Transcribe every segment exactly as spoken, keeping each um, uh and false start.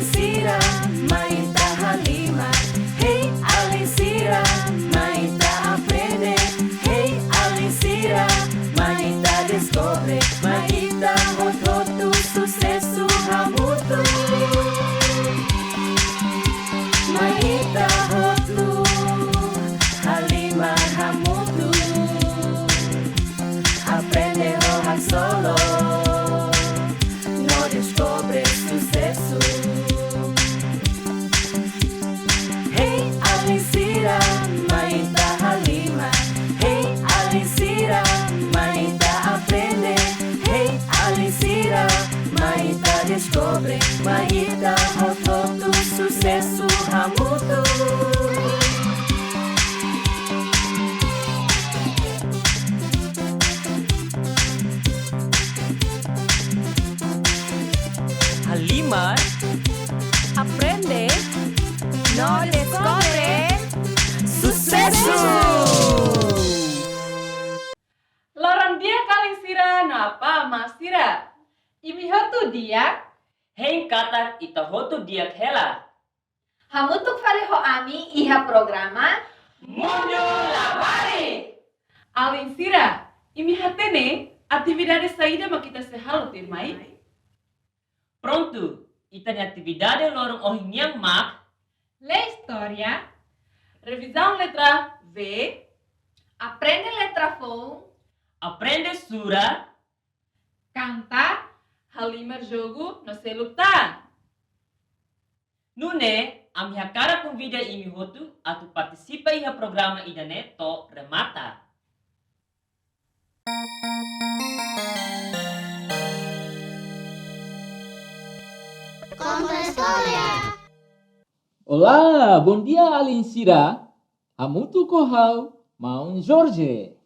Sira, mai ita halimar. Hey, alin sira, mai ita aprende. Hey, alin sira, mai ita deskobre. Mai ita hotu-hotu susesu hamutuk. Mai ita hotu halimar hamutuk. Aprende ho haksolok no deskobre susesu. Hey, alin sira, mai ita halimar. Hey, alin sira, mai ita aprende. Hey, alin sira, mai ita deskobre. Mai ita hotu-hotu susesu hamutuk. Halimar, aprende no deskobre susesu. Loron di'ak alin sira no apá amá sira. Imi hotu di'ak? Hein katak ita hotu di'ak hela. Hamutuk fali ho ami iha programa Mundu Labarik. Alin sira, imi hatene atividade saida mak ita sei halo tuirmai? Prontu, ita-nia atividade loron ohin nian mak: lee istória, revizaun letra V, aprende letra foun, aprende sura, kanta, halimar jogu no seluk tan. Nune'e, ami hakarak konvida imi hotu atu partisipa iha programa ida-ne'e to'o remata. Conta história. Olá, bondia alin sira. Hamutuk ho ha'u, maun Jorge.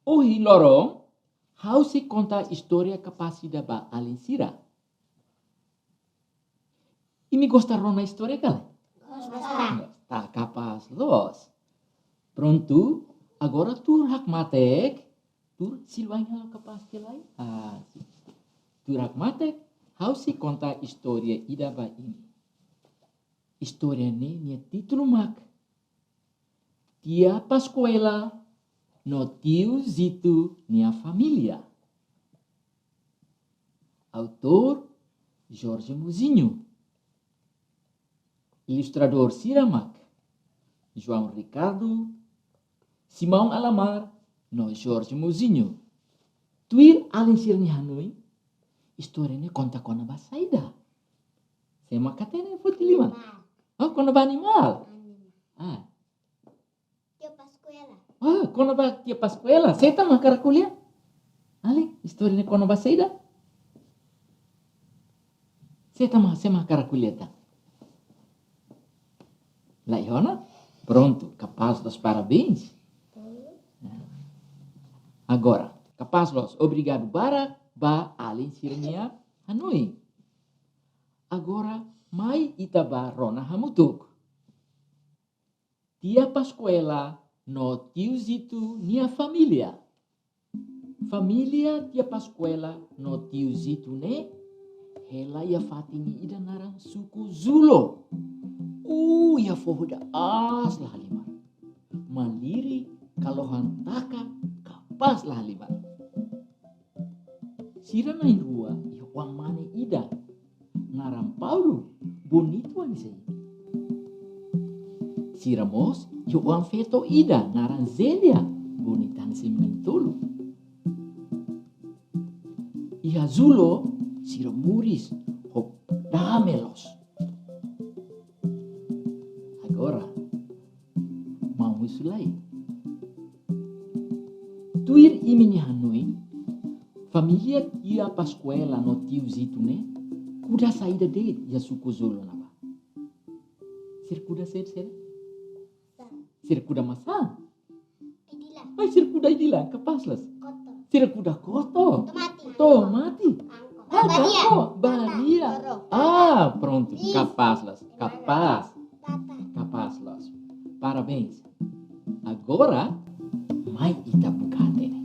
Ohin loron, ha'u sei konta istória kapás ida ba alin sira. Imi gosta rona istória ka lae? Gosta. Gosta, kapás loos. Prontu, agora tuur hakmatek, tuur silu ain halo kapás tiha lai. Ah, sin. Tuur hakmatek, ha'u sei konta istória ida ba imi. Istória ne'e nia títulu mak Tia Paskuela no Tiu Zitu nia Família. Autór, Jorge Mozinho. Ilustradór sira mak João Ricardo, Simão Alamar no Jorge Mozinho. Tuir alin sira-nia hanoin, istória ne'e konta kona-ba saida? Sé mak hatene, foti liman? Animál. Oh, kona-ba animál? Animál. Ah. Tia Paskuela. Ah, kona-ba Tia Paskuela. Sé tan mak hakarak ko'alia? Alin, istória ne'e kona-ba saida? Sé tan mak, sé mak hakarak ko'alia tan? Laiha ona? Prontu, kapás loos, parabéns. Agora, kapás loos, obrigadu barak ba alin sira-nia hanoin. Agora, mai ita bá rona hamutuk. Tia Paskuela no Tiu Zitu nia Família. Família Tia Paskuela no Tiu Zitu ne'e hela iha fatin ida naran Suku Zulo. Uh, iha foho ida aas la halimar. Malirin, kalohan taka, kapás la halimar. Sira na'in-rua iha oan mane ida, naran Paulo, bonitu hanesan imi. Sira mós iha oan-feto ida, naran Zélia, bonita hanesan imi na'in-tolu. Iha Zulo, sira moris ho dame loos. Agora, maun husu lai. Tuir imi-nia hanoin, família Tia Paskuela no Tiu Zitu ne'e kuda saida de'it iha Suku Zulo ne'ebá? Sira kuda saida, saida? Sira kuda masan? Ai, sira kuda ai-dilan, kapás loos. Koto. Sira kuda koto. Tomate. Tomate. Kangkong. Ah, balia. Kangkong, balia. Bata. Loro. Ah, prontu. Lis. Kapás loos, kapás. Bata. Kapás loos. Parabéns. Agora, mai ita buka hatene.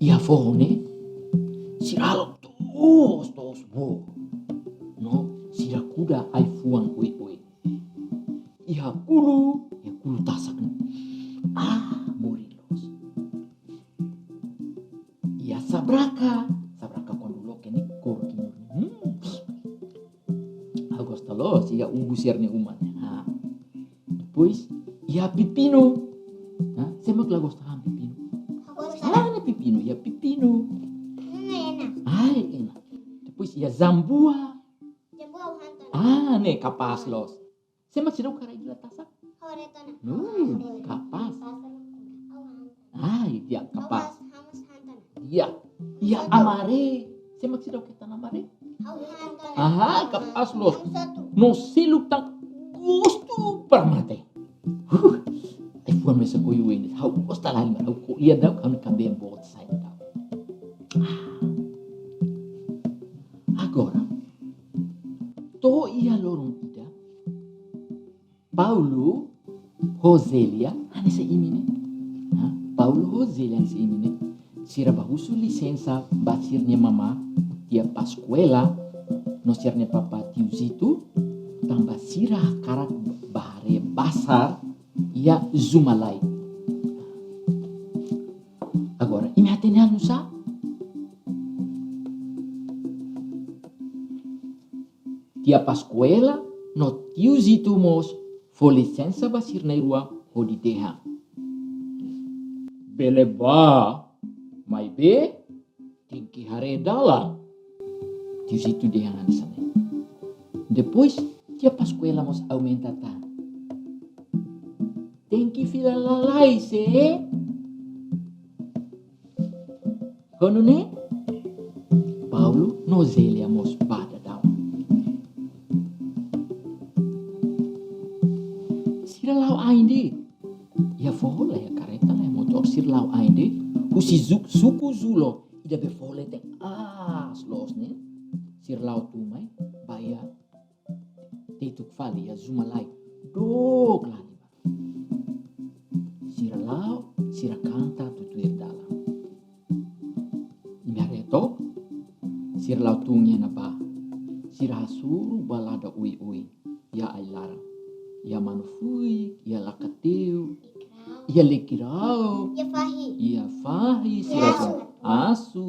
Iha foho ne'e, Bo, no sira kuda ai-fuan oioin. Iha kulu, iha kulu tasak ne'e. Ah, morin loos. Iha sabraka, sabraka kuandu loke ne'e kór timur. Hmm. Ha'u gosta loos, iha ubu sira-nia uma ne'e. Ah. Depois, iha pepinu. Ha? Sé mak la gosta han pepinu? Ha'u gosta. Ah, ne'e pepinu, iha pepinu. Ne'e enak. Ai, enak. Depois, iha zambua. Zambua ha'u han tiha ona. Ah, ne'e kapás loos. Sé mak seidauk haraik iha tasak? Ha'u haree tiha ona. No, kapás. Ha'u han tiha ona. Ai, di'ak, kapás. Ha'u han, ha'u han tiha ona. Di'ak. Iha amaré. Sé mak seidauk hetan amaré? Ha'u han tiha ona. Aha, kapás loos. Ha'u satu. No seluk tan gostu para mate. Huh. Ai-fuan mesak oioin. Ha'u gosta lahalimar. Ha'u ko'alia daudaun, ha'u-nia kabeen boot sai daudaun. Agora, to'o iha loron ida, Paulo ho Zélia, hanesan imi ne'e. Ha? Paulo ho Zélia hanesan imi ne'e. Sira bá husu lisensa ba sira-nia mamá, tia Pascuela, no sira-nia papá, tiu Zito, tanba sira hakarak bá haree bazár iha Zumalai. Agora, imi hatene halo nu'usá? Tia Pascuela no tiu Zito mós fó lisensa ba sira na'in-rua hodi dehan: Bele bá, maibé tenke haree dalan. Tiu Zito dehan hanesan ne'e. Depois, tia Pascuela mós aumenta tan: Tenke fila lalais, eh? Ho nune'e, Paulo no Zélia mós bá daudaun. Sira la'o ain de'it. Iha foho la iha kareta, la iha motór, sira la'o ain de'it. Husi zu-, suku Zulo, ida be foho leten aas loos ne'e. Sira la'o tun mai, bá iha Tetuk fali iha Zumalai, dook lahalimar. Sira la'o, sira kanta tutuir dalan. Imi haree took, sira la'o tun iha ne'ebá. Sira hasoru balada oioin iha ai-laran. Iha manu-fuik, iha lakateu, iha lekirau, iha fahi. Iha fahi, sira iha asu, asu,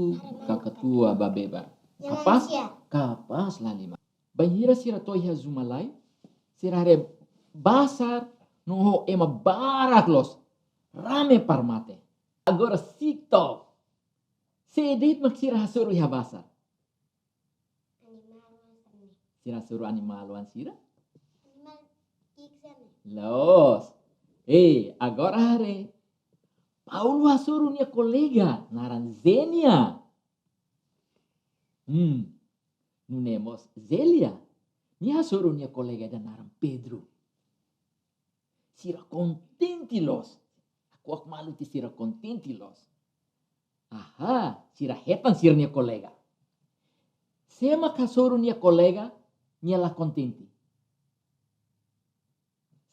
kakatua, babebar. Iha kapás, lansia. Kapás lahalimar. Bainhira sira to'o iha Zumalai, sira haree bazár no ho ema barak loos, rame para mate. Agora sito. Sé de'it mak sira hasoru iha bazár? Animál oan sira-ne'e. Sira hasoru animál oan sira? Animál ki'ik sira-ne'e. Loos. Eh, agora haree. Paulo hasoru nia kolega, naran Zélia. Hmm. Nune'e mós Zélia, nia hasoru nia kolega ida naran Pedro. Sira kontente loos. Ha'u hakuak malu tiha, sira kontente loos. Aha, sira hetan sira-nia kolega. Sé mak hasoru nia kolega, nia la kontente?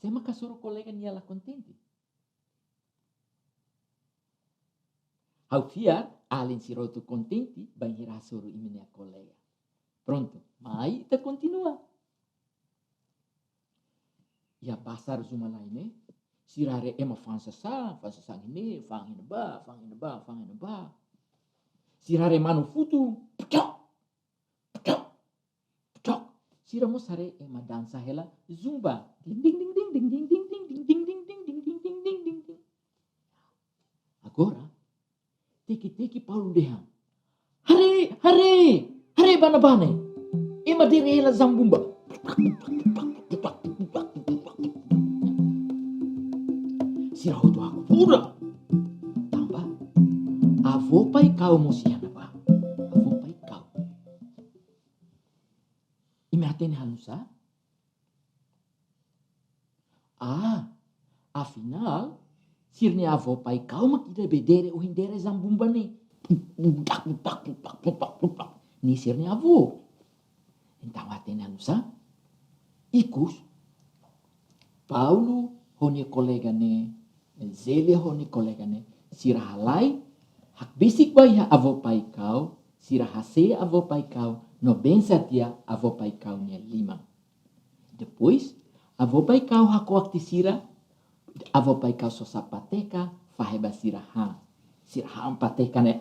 Sé mak hasoru kolega, nia la kontente? Ha'u fiar, alin sira hotu kontente bainhira hasoru imi-nia kolega. Prontu, mai ita kontinua. Iha bazár Zumalai ne'e, sira haree ema fa'an sasán, fa'an sasán iha ne'e, fa'an iha ne'ebá, fa'an iha ne'ebá, fa'an iha ne'ebá. Sira haree manu futu, pecok, pecok, pecok. Sira mós haree ema dansa hela zumba. Ding, ding, ding. Agora, teki-teki Paulo dehan: Haree, haree, haree ba ne'ebá ne'e. Ema dere hela zambumba. Sira hotu hakfodak. Tanba avó Paikau mós iha ne'ebá. Avó Paikau. Imi hatene halo nu'usá? Ah, afinál, sira-nia avó Paikau mak ida be dere ohin dere zambumba ne'e. Ne'e sira-nia avó. Entaun hatene halo nu'usá? Ikus, Paulo ho nia kolega ne'e, Zélia ho nia kolega ne'e, sira halai, hakbesik ba iha avó Paikau, sira hase'e avó Paikau, no bensa tiha avó Paikau nia liman. Depois, avó Paikau hako'ak tiha sira, avó Paikau sosa pateka, fahe ba sira han. Sira han pateka ne'e.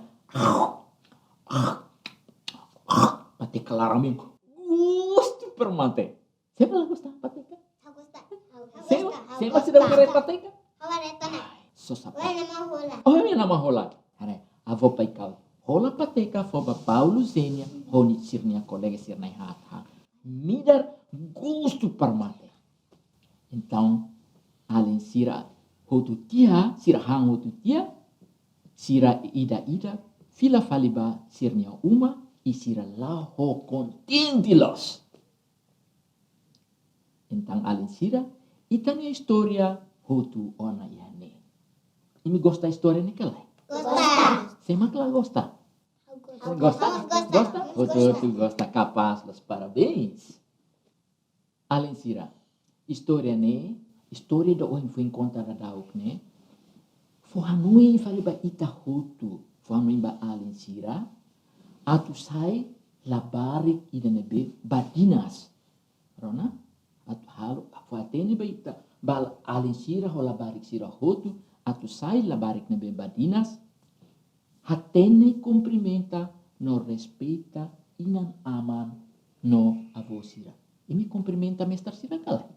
Pateka laran-been. Gostu para mate. Sé mak la gosta pateka? Ha'u gosta. Ha'u gosta. Sé mak, sé mak seidauk haree pateka? Ha'u haree tiha ona. Sosa pateka. Ha'u-nia namahán hola. Oh, ha'u-nia namahán hola. Haree, avó Paikau hola pateka fó ba Paulo, Zenia, ho sira-nia kolega sira na'in-haat. Midar gostu para mate. Entaun, alin sira hotu tiha, sira han hotu tiha, sira ida-idak fila fali ba sira-nia uma, i sira la'o ho kontente loos. Entaun alin sira, ita-nia istória hotu ona iha ne'e. Imi gosta istória ne'e ka lae? Gosta. Sé mak la gosta? Gosta. Gosta? Gosta? Gosta. Hotu, hotu gosta, kapás, loos, parabéns. Alin sira, istória ne'e, istória ida ohin foin konta daudauk ne'e, fó hanoin fali ba ita hotu, fó hanoin ba alin sira, atu sai labarik ida ne'ebé badinas. Rona, atu halo, fó hatene ba ita, ba alin sira ho labarik sira hotu, atu sai labarik ne'ebé badinas, hatene, kumprimenta no respeita inan-aman no avó sira. Imi kumprimenta mester sira ka lae?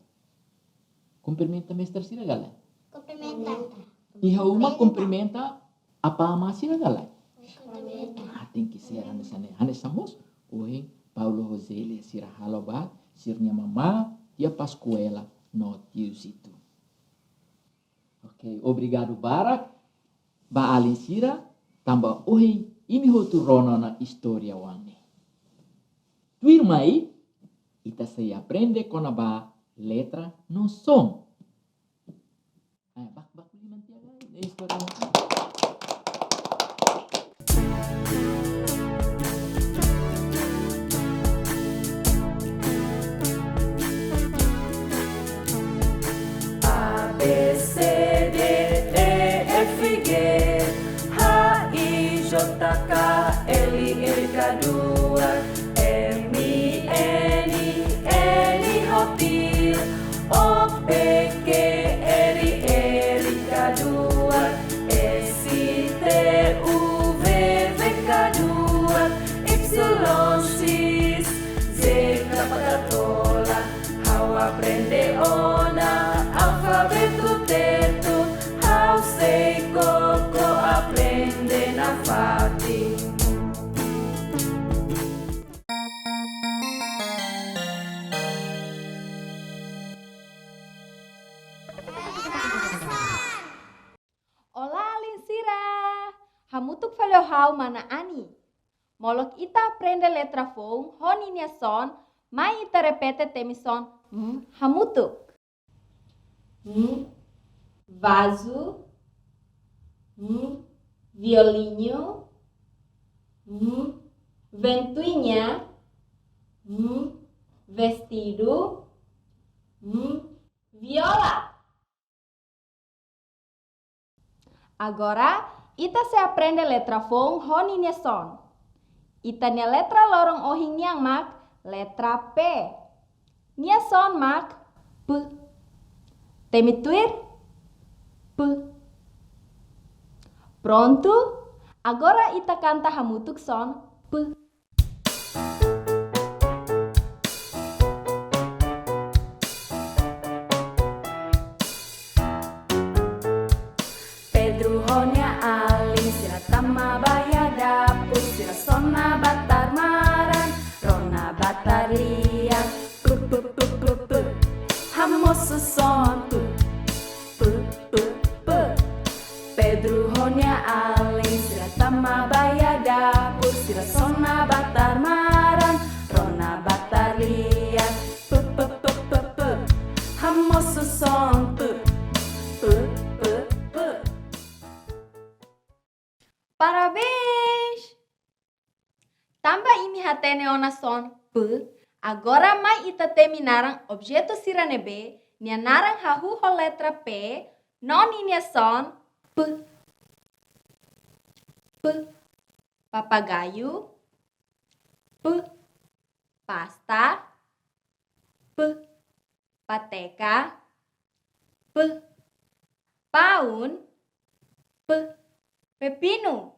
Kumprimenta mester sira ka lae? Kumprimenta. Iha uma kumprimenta apá amá sira ka lae? Kumprimenta. Ah, tenke ser hanesan ne'e. Hanesan mós ohin Paulo ho Zenia sira halo ba sira-nia mamá, tia Pascuela no tiu Zito. Oke, obrigadu barak ba alin sira, tanba ohin imi hotu rona ona istória oan ne'e. Tuirmai, ita sei aprende kona-ba letra no son. Ai, bak, bak, liman tiha lai, ne'e istória oan. A, B, C, D, E, F, G, H, I, J, K, L, M, K, dua, M, N, N, hotil, O, P, Q, R, R, K, dua, S, T, U, V, V, K, dua, Y, X, Z, K, K, tola. Ha'u aprende ona alfabetu Tetun, ha'u sei koko aprende nafatin. Olá, alin sira! Hamutuk fali ho ha'u, mana Ani. Molok ita aprende letra foun ho ninia son, mai ita repete temi son M hamutuk. M, vazu. M, violiñu. M, ventuiña. M, vestidu. M, viola. Agora, ita sei aprende letra foun ho ninia son. Ita-nia letra loron ohin nian mak letra P. Nia son mak P. Temi tuir, P. Prontu, agora ita kanta hamutuk son P. Pedro ho nia alin sira tama ba iha dapur, sira sona batar maran, rona batar lian, pu, pu, pu, pu, pu. Hamosu son pu, pu, pu, pu. Pedro ho nia alin sira tama ba iha dapur, sira sona batar maran, rona batar lian, pu, pu, pu, pu, pu. Hamosu son pu, pu, pu, pu. Parabéns! Tanba imi hatene ona son P, agora mai ita temi naran objetu sira ne'ebé nia naran hahú ho letra P, no ninia son P. P, papagaiu. P, Pasta, P. Pateka, P. Paun, P. Pepinu.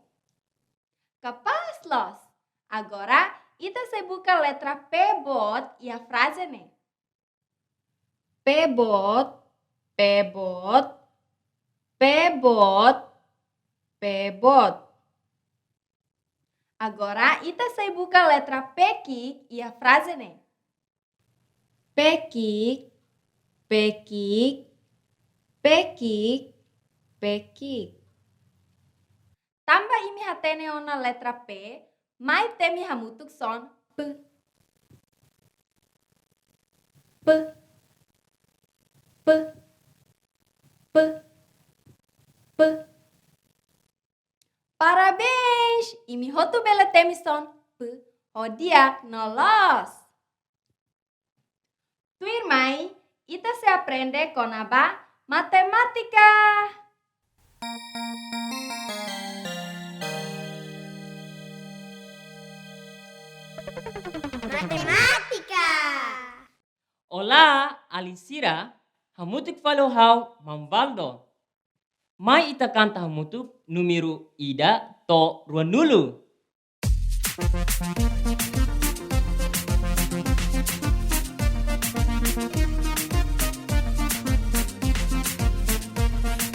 Kapás loos. Agora, ita sei buka letra P boot iha fraze ne'e. P boot, P boot, P boot, P boot. Agora, ita sei buka letra P ki'ik iha fraze ne'e. P ki'ik, P ki'ik, P ki'ik, P ki'ik. Tanba imi hatene ona letra P, mai temi hamutuk son P. P. P. P. P. Parabéns! Imi hotu bele temi son P ho di'ak no loos. Tuirmai, ita sei aprende kona-ba matemátika. Matemátika. Olá, alin sira, hamutuk fali ho ha'u, Maun Valdo. Mai ita kanta hamutuk númeru ida to'o ruanulu.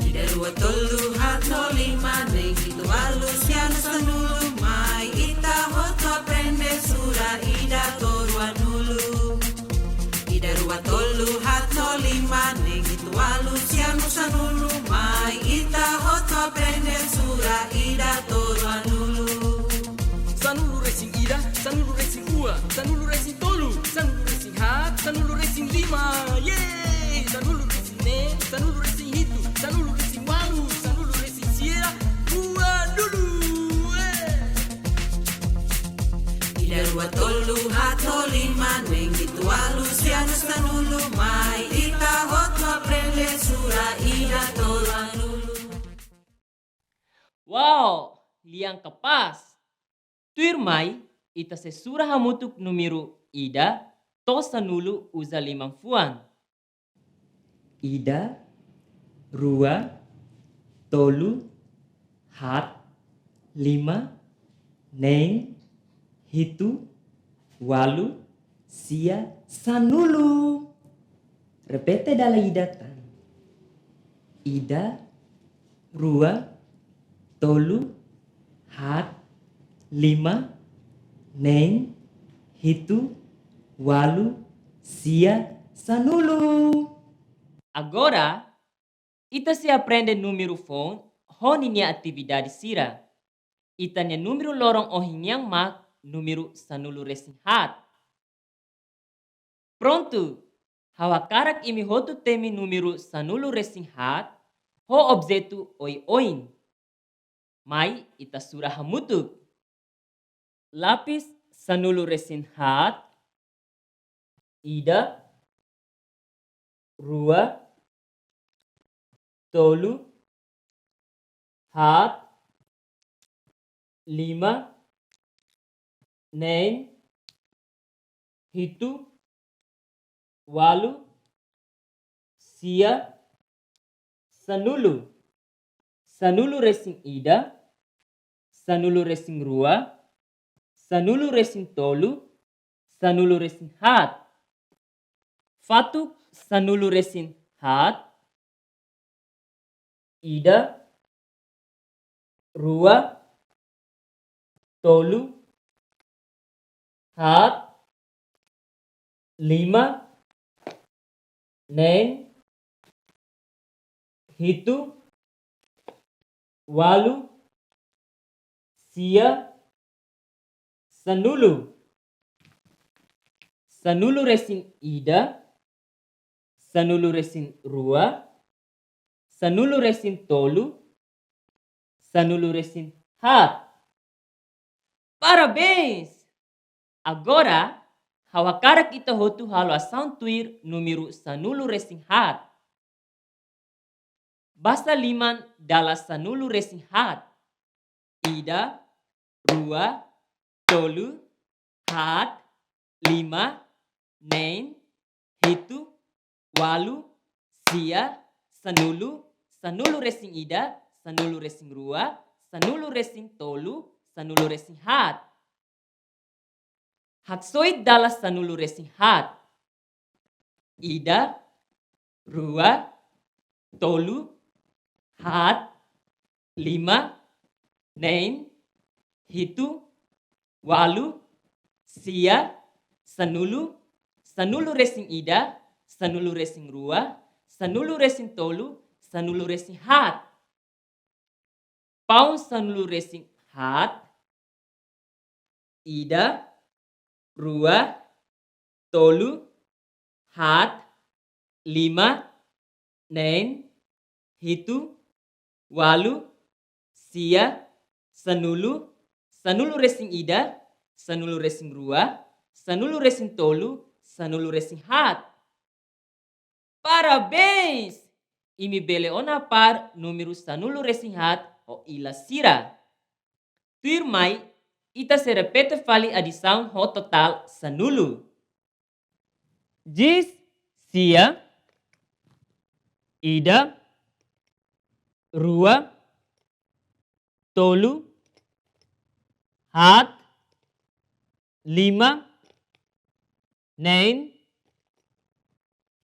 Ida, rua, tolu, haat, lima, neen, hitu, ualu, sia, sanulu, mai ita hotu aprende sura ida to'o ruanulu. Ida, rua, tolu, haat, lima, neen, hitu, ualu, sia, sanulu, mai ita hotu aprende sura ida to'o ruanulu. Sanulu resin ida, sanulu resin rua, sanulu resin tolu, sanulu resin haat, sanulu resin lima. Yeay! Sanulu resin neen, sanulu resin hitu, sanulu resin ualu, sanulu resin sia, ruanulu. Eh! Ida, rua, tolu, haat, lima, neen, hitu, ualu, sia, sanulu, mai ita hotu aprende sura ida to'o ruanulu. Wow, lian kapás. Tuirmai, ita sei sura hamutuk númeru ida to'o sanulu uza liman-fuan. Ida, rua, tolu, haat, lima, neen, hitu, ualu, sia, sanulu. Repete dala ida tan. Ida, rua, tolu, haat, lima, neen, hitu, ualu, sia, sanulu. Agora, ita sei aprende númeru foun ho ninia atividade sira. Ita-nia númeru loron ohin nian mak númeru sanulu resin haat. Prontu, ha'u hakarak imi hotu temi númeru sanulu resin haat ho objetu oioin. Mai ita sura hamutuk. Lapis sanulu resin haat, ida, rua, tolu, haat, lima, neen, hitu, ualu, sia, sanulu. Sanulu resin ida, sanulu resin rua, sanulu resin tolu, sanulu resin haat. Fatuk sanulu resin haat, ida, rua, tolu, haat, lima, neen, hitu, ualu, sia, sanulu. Sanulu resin ida, sanulu resin rua, sanulu resin tolu, sanulu resin haat. Parabéns! Agora, ha'u hakarak ita hotu halo asaun tuir númeru sanulu resin haat. Basa liman dala sanulu resin haat. Ida, rua, tolu, haat, lima, neen, hitu, ualu, sia, sanulu, sanulu-resin-ida, sanulu-resin-rua, sanulu-resin-tolu, sanulu-resin-haat. Haksoit dala sanulu-resin-haat. Ida, rua, tolu, haat, lima, neen, hitu, ualu, sia, sanulu, sanulu-resin-ida, sanulu-resin-rua, sanulu-resin-tolu, sanulu-resin-haat. Paun sanulu-resin-haat. Ida, rua, tolu, haat, lima, neen, hitu, ualu, sia, sanulu, sanulu-resin-ida, sanulu-resin-rua, sanulu-resin-tolu, sanulu-resin-haat. Parabéns! Imi bele ona par númeru sanulu-resin-haat ho ila sira. Tuirmai, ita sei repete fali adisaun ho totál sanulu. Jis sia, ida, rua, tolu, haat, lima, neen,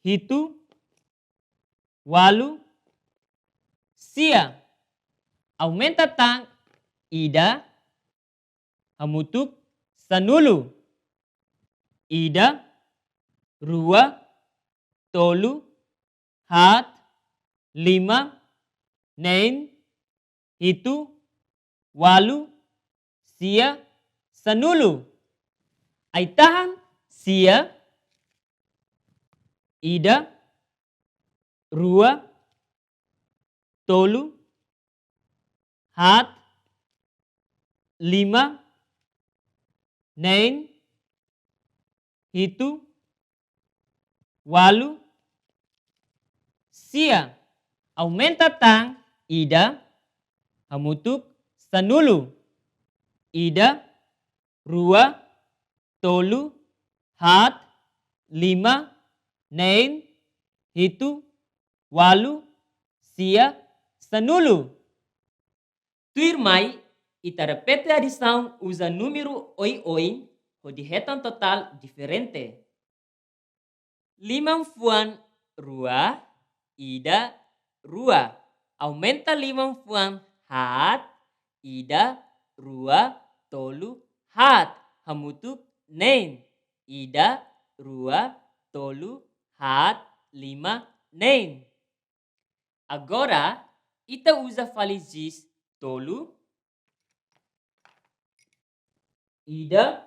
hitu, ualu, sia. Aumenta tan ida, hamutuk sanulu. Ida, rua, tolu, haat, lima, neen, hitu, ualu, sia, sanulu. Ai-tahan sia, ida, rua, tolu, haat, lima, neen, hitu, ualu, sia. Aumenta tan ida, hamutuk sanulu. Ida, rua, tolu, haat, lima, neen, hitu, ualu, sia, sanulu. Tuirmai, ita repete adisaun uza númeru oioin hodi hetan totál diferente. Liman-fuan rua, ida, rua. Aumenta liman-fuan haat, ida, rua, tolu, haat. Hamutuk neen. Ida, rua, tolu, haat, lima, neen. Agora, ita uza fali jis tolu. Ida,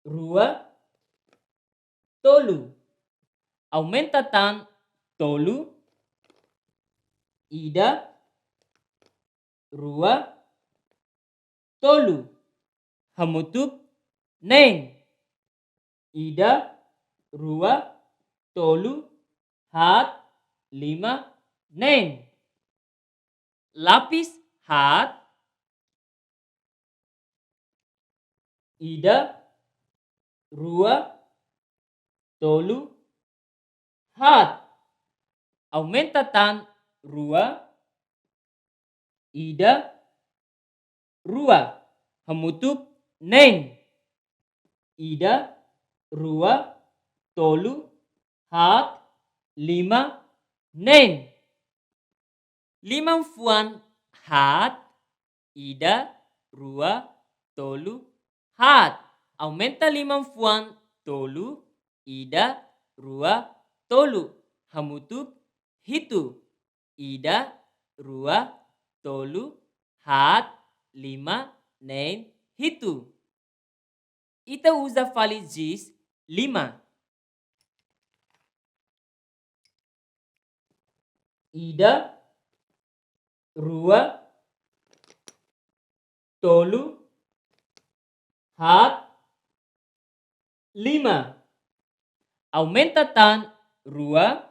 rua, tolu. Aumenta tan tolu. Ida, rua, tolu. Hamutuk neen. Ida, rua, tolu, haat, lima, neen. Lapis haat. Ida, rua, tolu, haat. Aumenta tan rua. Ida, rua. Hamutuk neen. Ida, rua, tolu, haat, lima, neen. Liman-fuan haat. Ida, rua, tolu, haat. Aumenta liman-fuan tolu. Ida, rua, tolu. Hamutuk hitu. Ida, rua, tolu, haat, lima, neen, hitu. Ita uza fali jis lima. Ida, rua, tolu, haat, lima. Aumenta tan rua.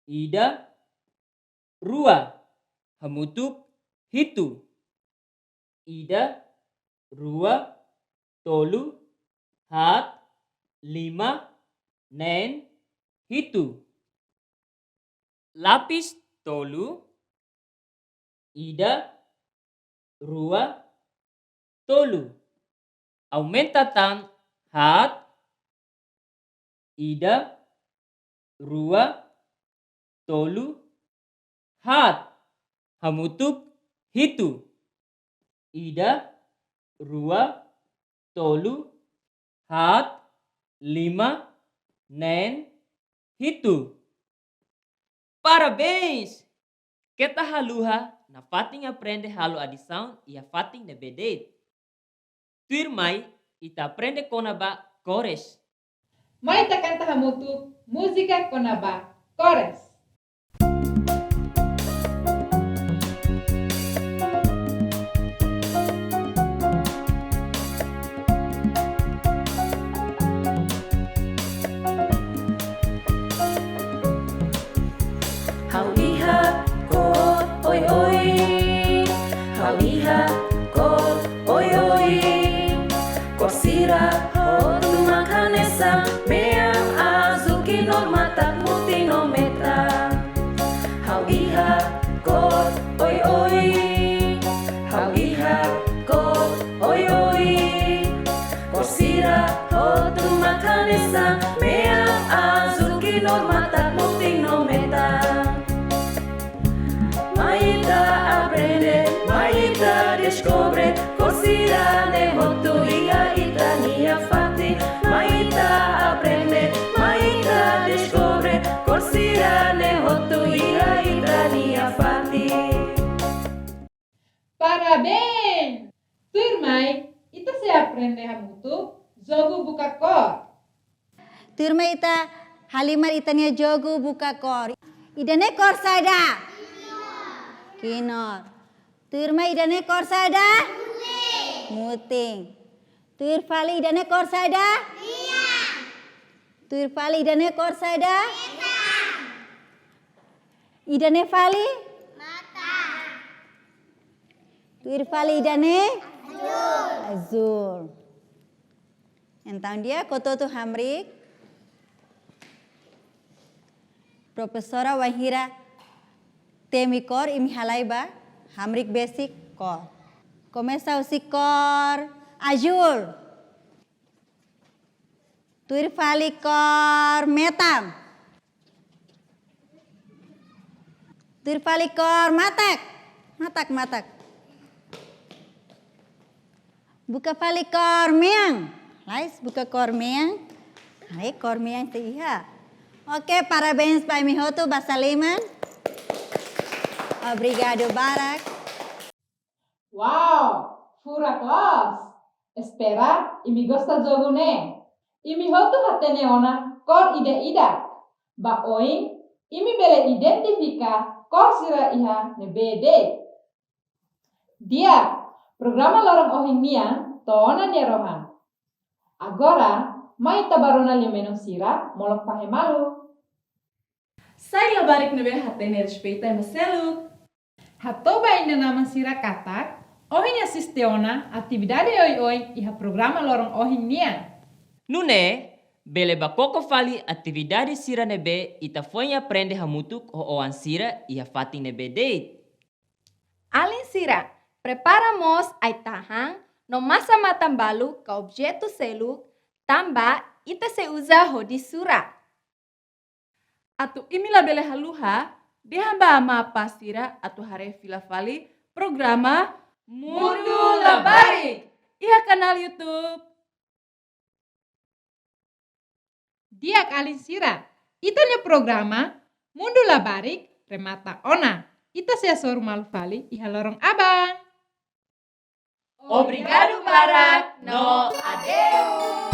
Ida, rua. Hamutuk hitu. Ida, rua, tolu, haat, lima, neen, hitu. Lapis tolu, ida, rua, tolu. Aumenta tan haat, ida, rua, tolu, haat. Hamutuk hitu. Ida, rua, tolu, haat, lima, neen, hitu. Parabéns! Keta haluha nafatin aprende halo adisaun iha fatin ne'ebé de'it. Tuirmai, ita aprende kona-ba kores. Mai ita kanta hamutuk múzika kona-ba kores. Ha'u iha kór oioin, ha'u iha kór oioin. Kór sira hotu mak hanesan, mean, azúl, knor, matak, mutin no metan. Ha'u iha kór oioin, ha'u iha kór oioin. Kór sira hotu mak hanesan, mean, azúl, knor, matak, mutin no metan. Mai ita aprende, mai ita deskobre, kór sira-ne'e hotu iha ita-nia fatin. Mai ita aprende, mai ita deskobre, kór sira-ne'e hotu iha ita-nia fatin. Parabéns! Tuirmai, ita sei aprende hamutuk jogu buka kór. Tuirmai, ita halimar ita-nia jogu buka kór. Ida-ne'e kór saida? Knor. Tuirmai, ida-ne'e kór saida? Mutin. Tuir fali, ida-ne'e kór saida? Tuir fali, ida-ne'e kór saida? Ida-ne'e fali? Tuir fali, ida-ne'e? Azúl. Entaun di'ak, hotu-hotu hamriik. Profesora wainhira temi kór, imi halai ba, hamriik besik kór. Komesa husi kór azúl. Tuir fali kór metan. Tuir fali kór matak. Matak, matak. Buka fali kór mean. Lais, buka kór mean. Ai, kór mean sei iha. Oke, parabéns ba imi hotu, basa liman. Obrigadu barak. Wow, furak loos. Espera, imi gosta jogu ne'e. Imi hotu hatene ona kór ida-idak. Ba oin, imi bele identifika kór sira iha ne'ebé de'it. Di'ak, programa loron ohin nian to'o ona nia rohan. Agora, mai ita ba rona lia-menon sira molok fahe malu. Sai labarik ne'ebé hatene, respeita ema seluk. Hato'o ba inan-aman sira katak ohin asiste ona atividade oioin iha programa loron ohin nian. Nune'e, bele bá koko fali atividade sira ne'ebé ita foin aprende hamutuk ho oan sira iha fatin ne'ebé de'it. Alin sira, prepara mós ai-tahan no masa-matan balu ka objetu seluk, tanba ita sei uza hodi sura. Atu imi labele haluha, dehan ba amá apá sira atu haree fila fali programa Mundu Labarik iha kanál YouTube. Di'ak alin sira, ita-nia programa Mundu Labarik remata ona. Ita sei hasoru malu fali iha loron aban. Obrigadu barak no adeus.